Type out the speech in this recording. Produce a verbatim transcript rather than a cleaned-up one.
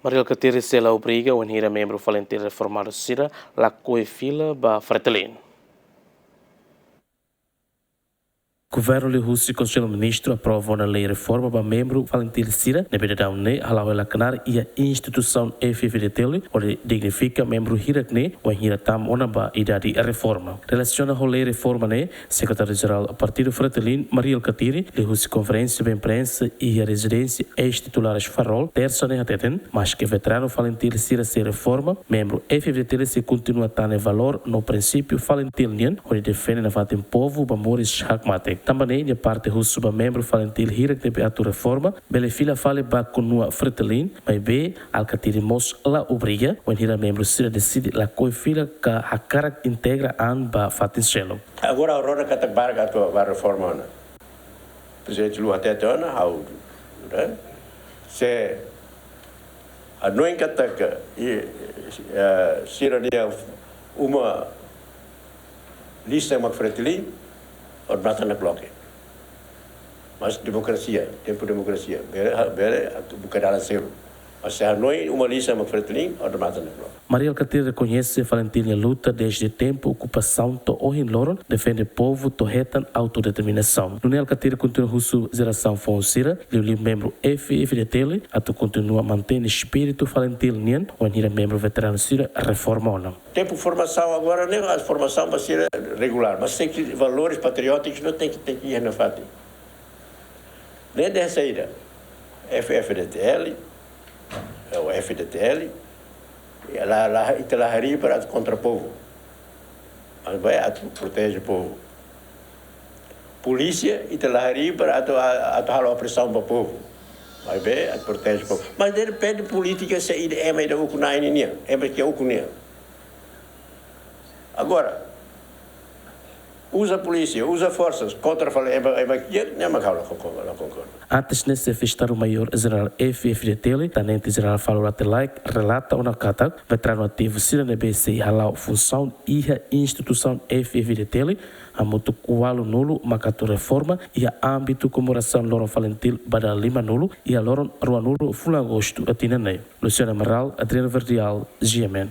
Mari Alkatiri sei la obriga wainhira membru FALINTIL reformadu sira lakohi fila ba Fretilin. Governu liuhusi Konsellu Ministru aprova ona lei reforma ba membru FALINTIL sira ne'ebé daudaun ne'e hala'o hela knaar iha instituisaun F-FDTL, hodi dignifika membru hirak ne'e wainhira tama ona ba idade reforma. Relasiona ho lei reforma ne'e, Sekretáriu Jerál Partidu Fretilin, Mari Alkatiri, liuhusi konferénsia ba imprensa iha rezidénsia eis-titulares Farol, Tersa ne'e hateten, maske veteranu FALINTIL sira sei reforma, membru F-FDTL sei kontinua tane valór no prinsípiu FALINTIL nian, hodi defende nafatin povu ba moris hakmatek. Tanba ne'e, nia parte husu ba membru FALINTIL hirak ne'ebé atu reforma, bele fila fali ba konua Fretilin, maibé Alkatiri mós la obriga, wainhira membru sira deside lakohi fila ka hakarak integra an ba fatin seluk. Agora ha'u rona katak barak atu ba reforma ona. Prezidente Lú hatete ona, ha'u, ne'e? Se hanoin katak, i, eh, sira-nia uma lista mak Fretilin, odamatan nakloke. Mas demokrasia, tempu demokrasia. Bele, bele, atu buka dalan seluk. Mas se hanoin uma lista mak Fretilin, odamatan nakloke. Mari Alkatiri rekoñese FALINTIL nia luta dezde tempu okupasaun to'o ohin loron, defende povu to'o hetan autodeterminasaun. Nune'e Alkatiri kontinua husu jerasaun foun sira, liuliu membru F-FDTL, atu kontinua mantein espíritu FALINTIL nian, wainhira membru veteranu sira reforma ona. Tempu formasaun agora ne'e, a formasaun ba sira regulár, mas tenke valores patriótikus no tenke, tenke iha nafatin. Ne'e dehan saida, F-FDTL, eh, o F-FDTL, i la, la, ita la harii para atu kontra povu. Maibé atu proteje povu. Polísia, ita la harii para atu, a-, atu halo opresaun ba povu. Maibé atu proteje povu. Mas depende polítika se ida ema ida ukun-na'in nian, ema ke ukun nian. Agora, uza polísia, uza forsas kontra fali ema, ema kiak, ne'e mak ha'u la konkorda, la konkorda. Antes ne'e, Xefe Estadu-Maiór Jerál F-FDTL, Tenente Jerál Falur Rate Laek, relata ona katak veteranu ativu sira ne'ebé sei hala'o funsaun iha instituisaun F-FDTL, hamutuk ualunulu mak atu reforma iha ámbitu komemorasaun loron FALINTIL ba dala limanulu, iha loron ruanulu fulan Agostu tinan ne'e. Luciano Amaral, Adriano Verdial, G M N.